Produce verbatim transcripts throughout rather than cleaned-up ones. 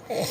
Eh,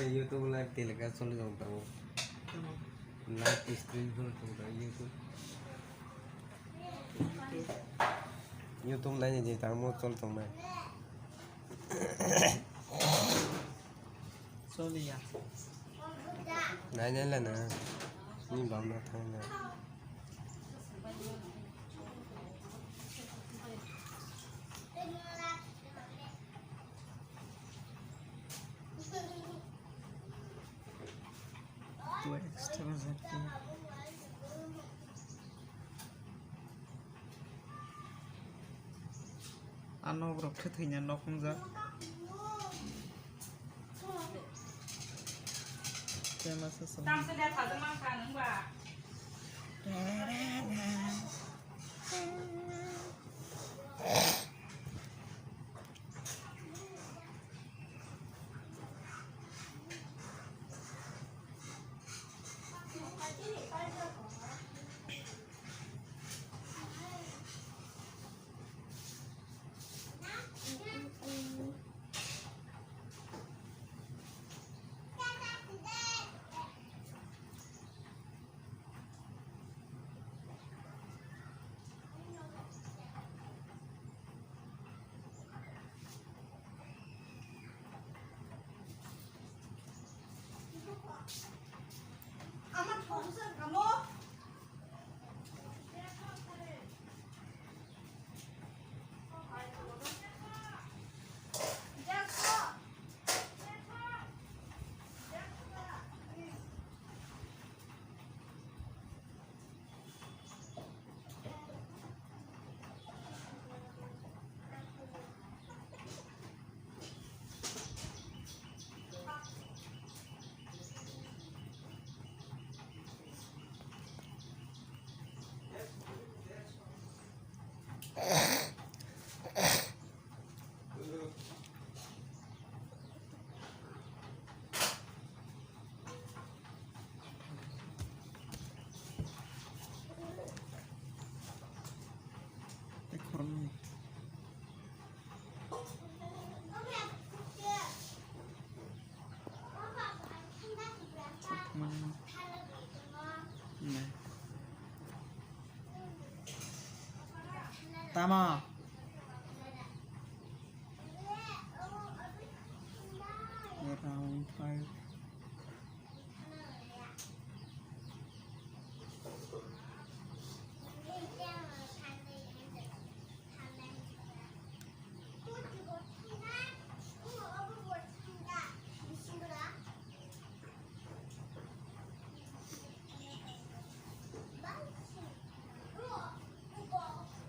YouTube live telecast choli tong tongo. Live stream choli tong tongo YouTube. YouTube nai ni tamo choli tong nai. Choli ya. Nai nai la na. Ni bam na thang na. Ano borok khe thwina nok wngjak. Tei masa song. Tama. Round five.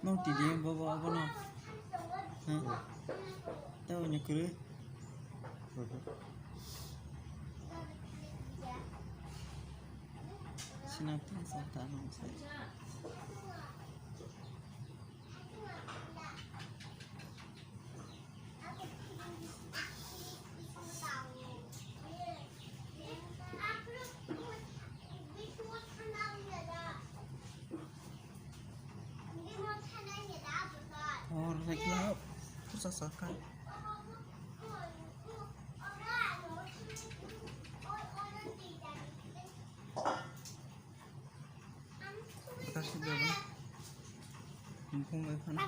Tidi bobo abono. Ha? Tau ni kuru. Sinap tang sa ta nong sa. Hor lagi lah, susah sakit. Kasi daba. Bukung bai phano.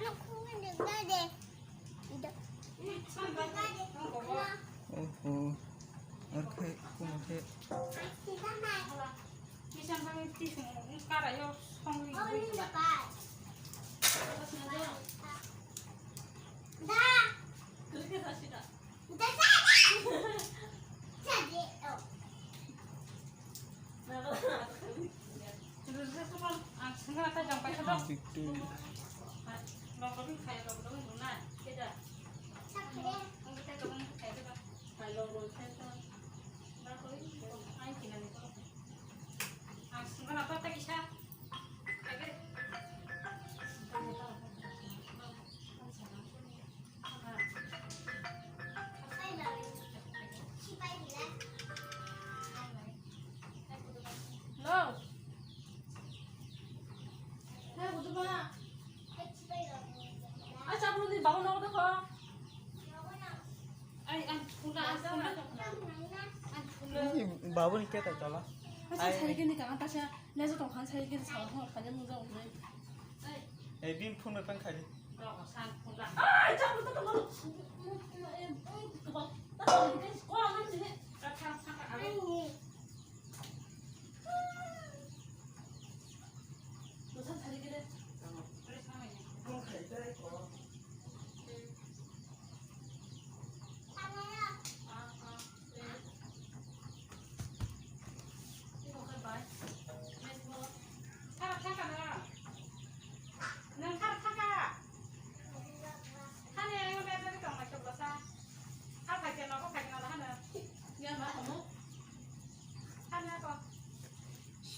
Oho. Ar khai kuma khe. Hello. Hey, Kutuba. Acha, bro, di babo nogo dekho. Ai, ang phone, ang phone. Ang phone. Babo ni keta chala. Acha, sai ke ni kanga ta sa. Lezo tong khan sai ke sa ho, khanya muja unai. Ei, bini phone bai phone khai di.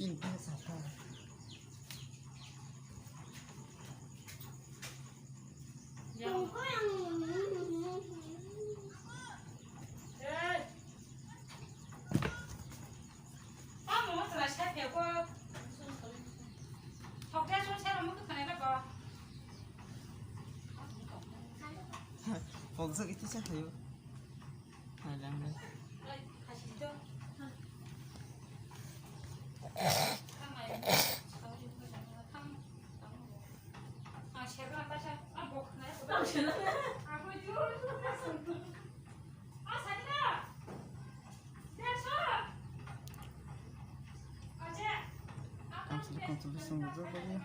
Sini sapa? Pokjak itu sa hayo. Hai lang le. Kansile kansile song rijak bai.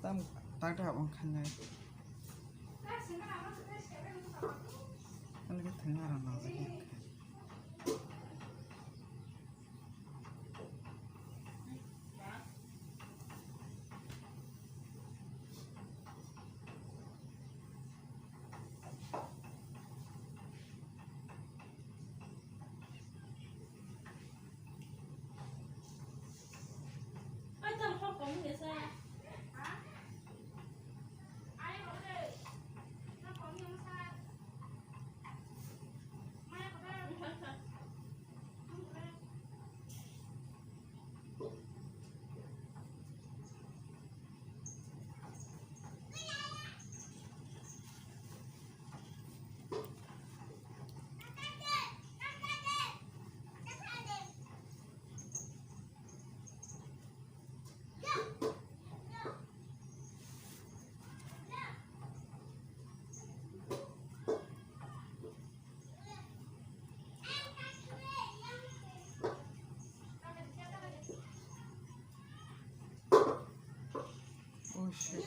Tam tak tak ang khanai. Ani khe thangna rang nang. Oh shit.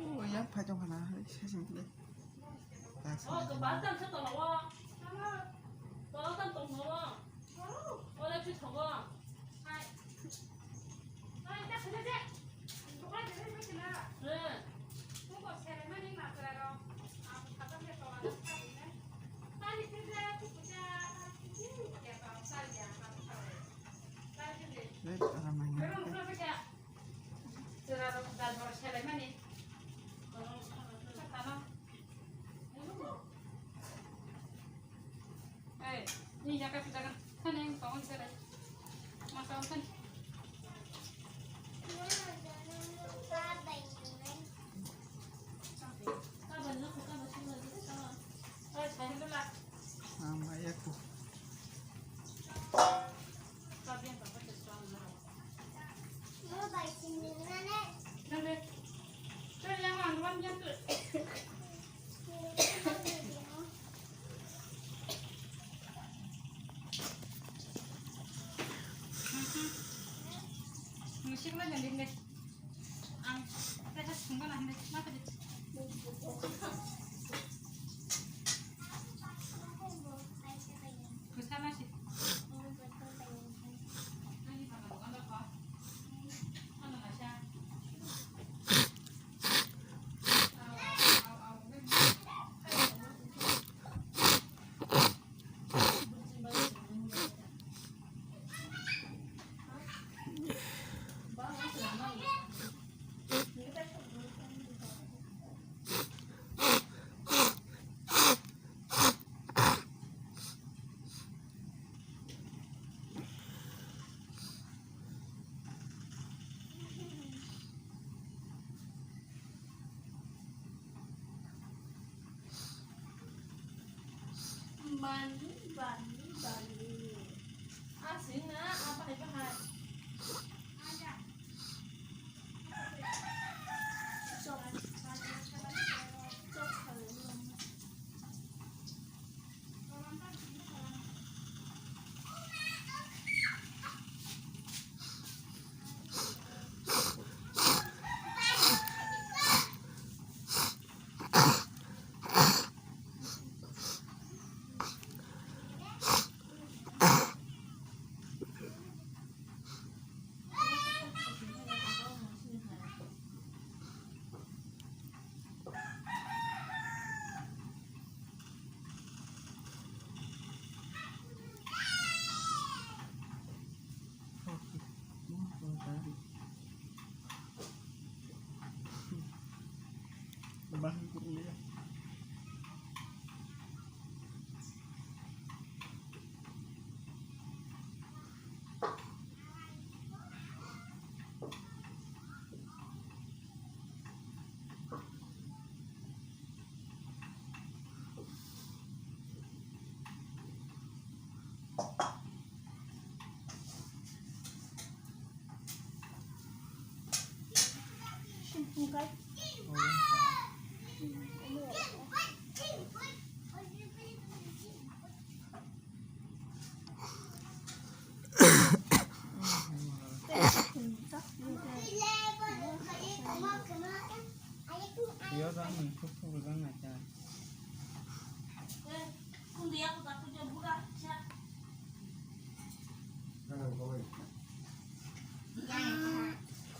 Oh, yang phai tong khana, hai, sai sing le. Oh, kebal tam se tola o. Tola tam tong o. Ore pi thogo. Hai. Hai, ta khna je. Buka jere pi khna. He. Buka sere mani ma kra ro. Am khatam de tola na kha ni. Tani khna je, tu kucha, tani khna je, ya ta sa ya, ma kha. Tani khna je. Hey, ramai. Pero no se ya. Sera ro dal bor sere mani. Tola na kha. Ei, ni jaka tu jaka. Thani ang tong sere. Ma tong thani. Ama ya ko. Mani, bani, bani. Asing na, apa hai bahai?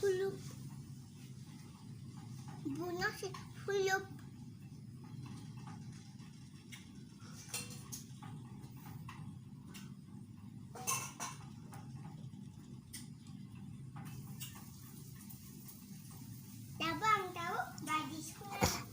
Khuluk. Buno se khuluk. Tabang tau bagi sekolah.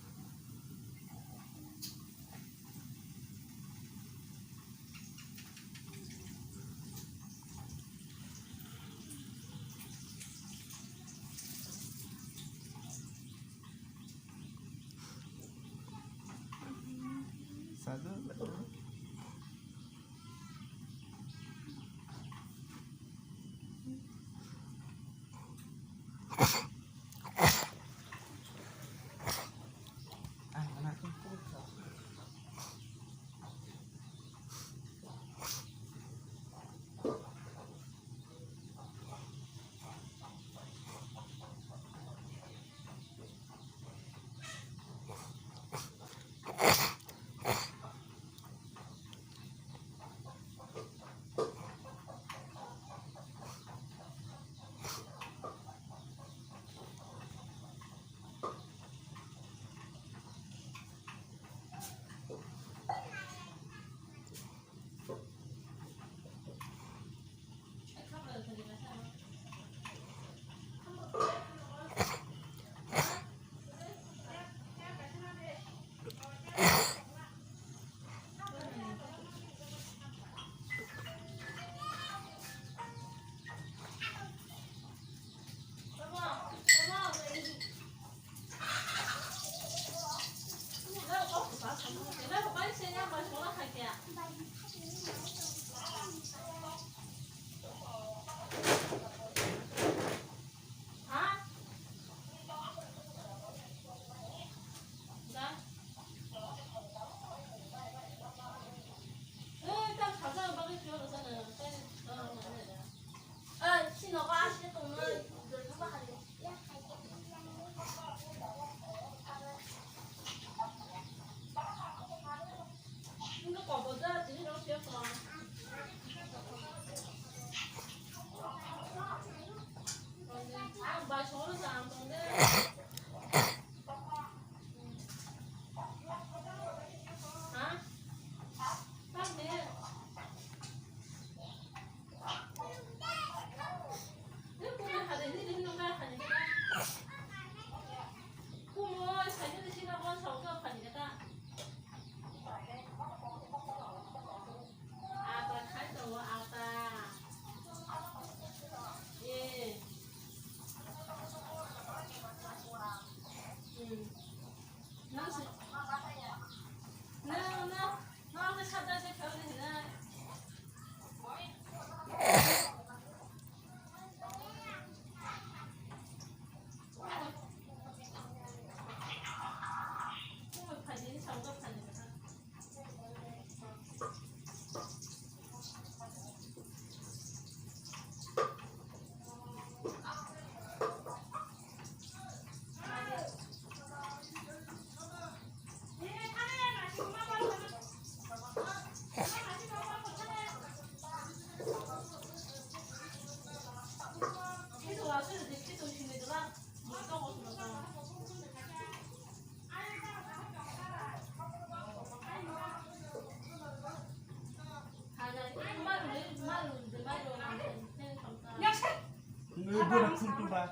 Boda phuntu ba.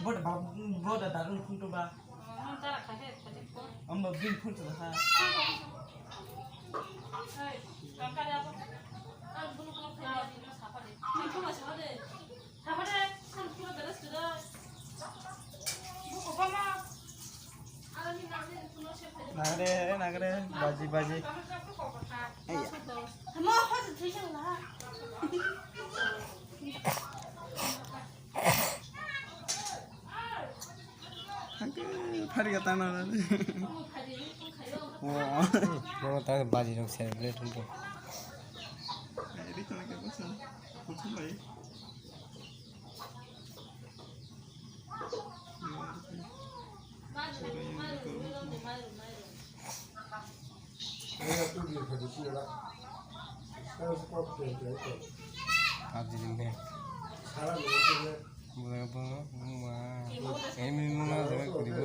Boda ba, boda darung phuntu ba. Amba bin phuntu ha. Nagre, nagre, baji, baji. Hey. Phari ka tana na. Oh. Mo ta baji rok celebrate hwnkhe. Ri tana ka basa. Kuchum bai. Pabji ring de. Bwlai bo wngma. Emi wngma jaga kwrwi bo.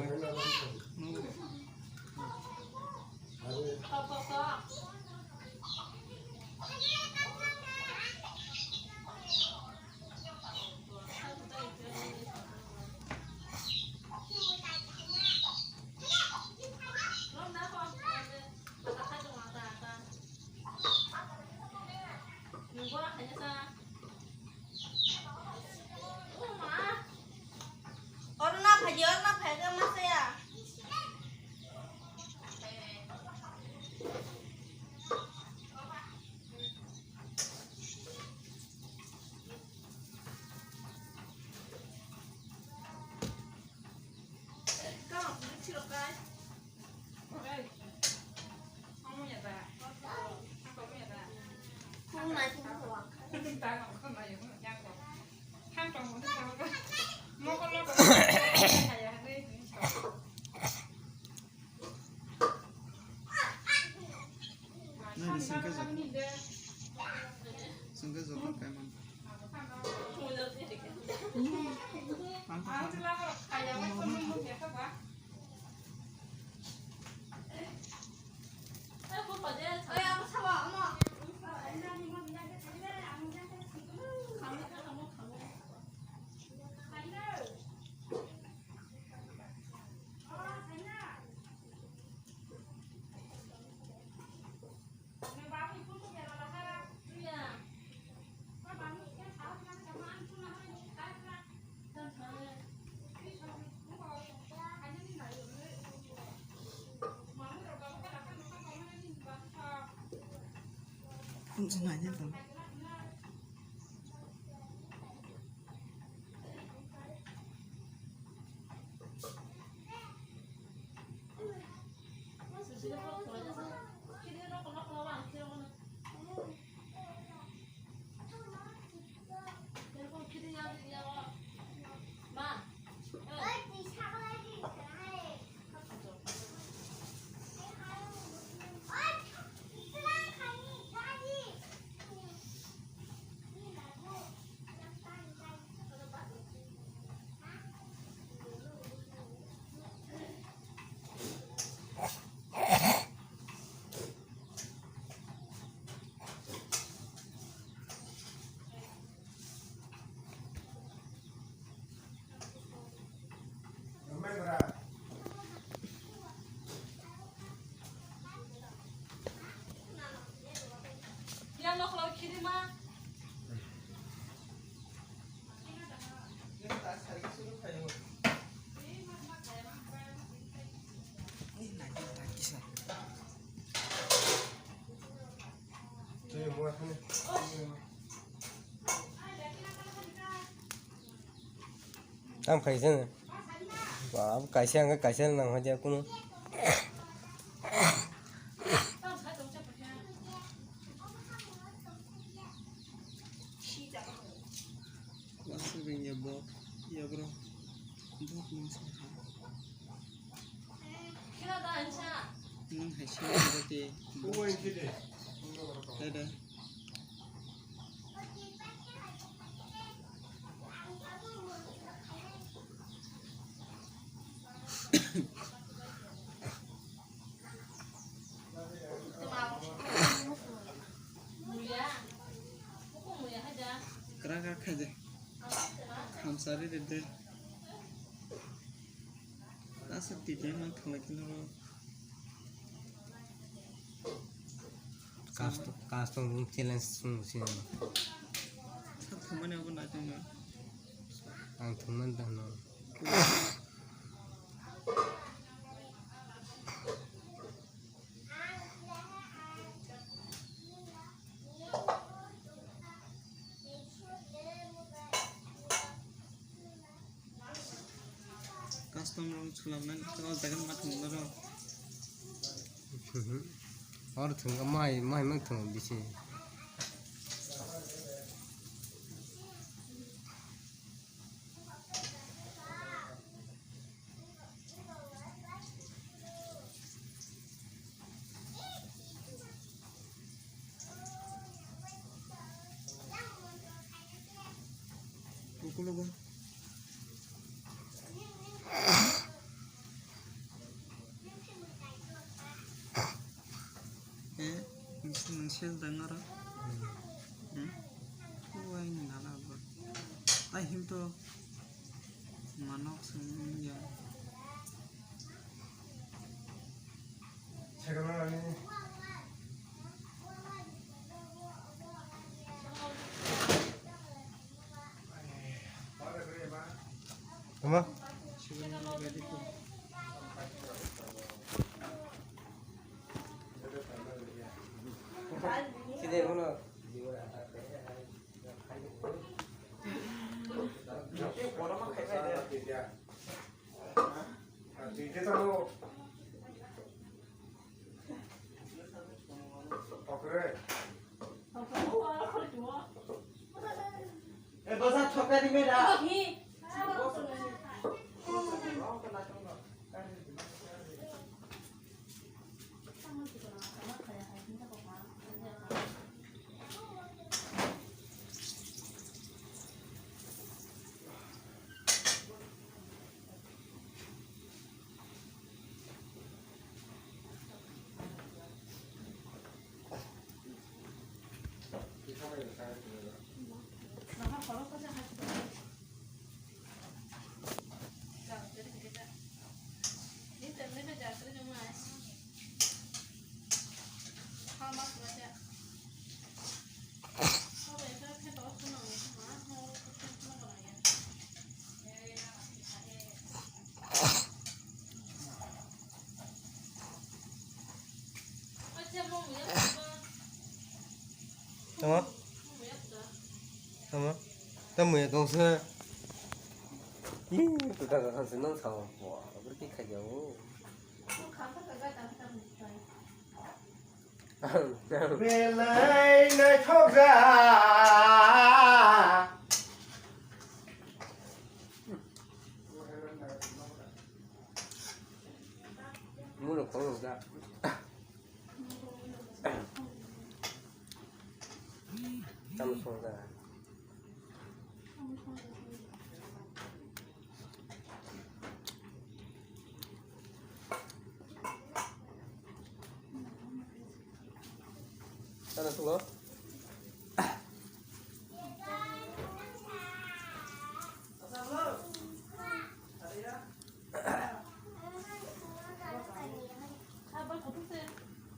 Orna phaidi, orna phaiga masaya. Nini sengke jok. Sengke jok kai man. Ang to kha. Tam khaisa no. Ba, kaisa ang kaisa nang hoja kuno. Wasabing ya bo, ya bro. Bok nung sa ha. Nung hai se ya te. Dada. Kra kra khaide. Hamsari de de. Asa titi mang thangla kino ro. Custom, custom room challenge sung si. Sa thumani abo na tong. Ang thumani dano. Custom rok sulamnani khe o jaga ma thwngwi naro. Or thwngkha mai, mai mang thwng bisi. Ukulogo. Eh, nung sel dang aro. Hmm. Uai ni nala ba. Ai him to manok sung ya. Tama? Tama? Tama? Tamo ya kau se. Ih, tu tak akan senang sama. Wah, berarti kaya. Belai naithokjak. Muno khorokjak. Tamo songja. Sana sugo.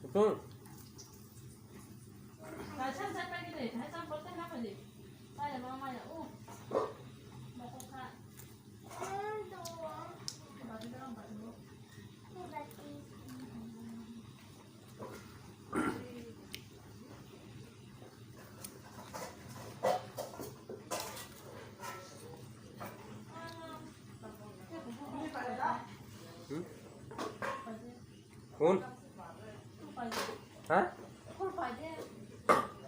Kutung. Hmm? Phone? Ha?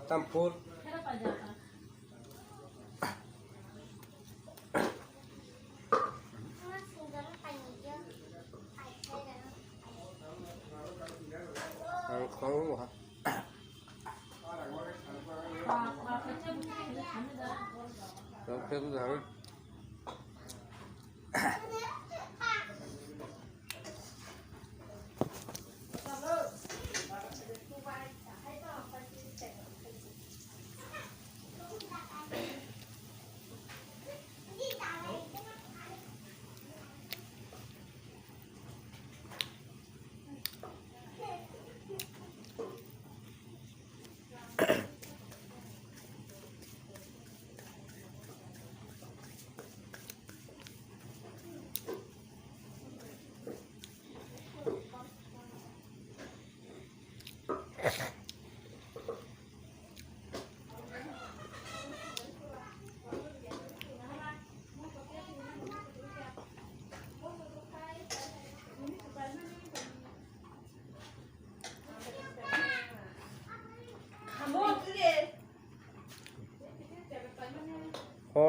Tam phone? Ang khorang ha. Ang khorang ha.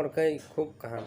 Hor khe khub kaham.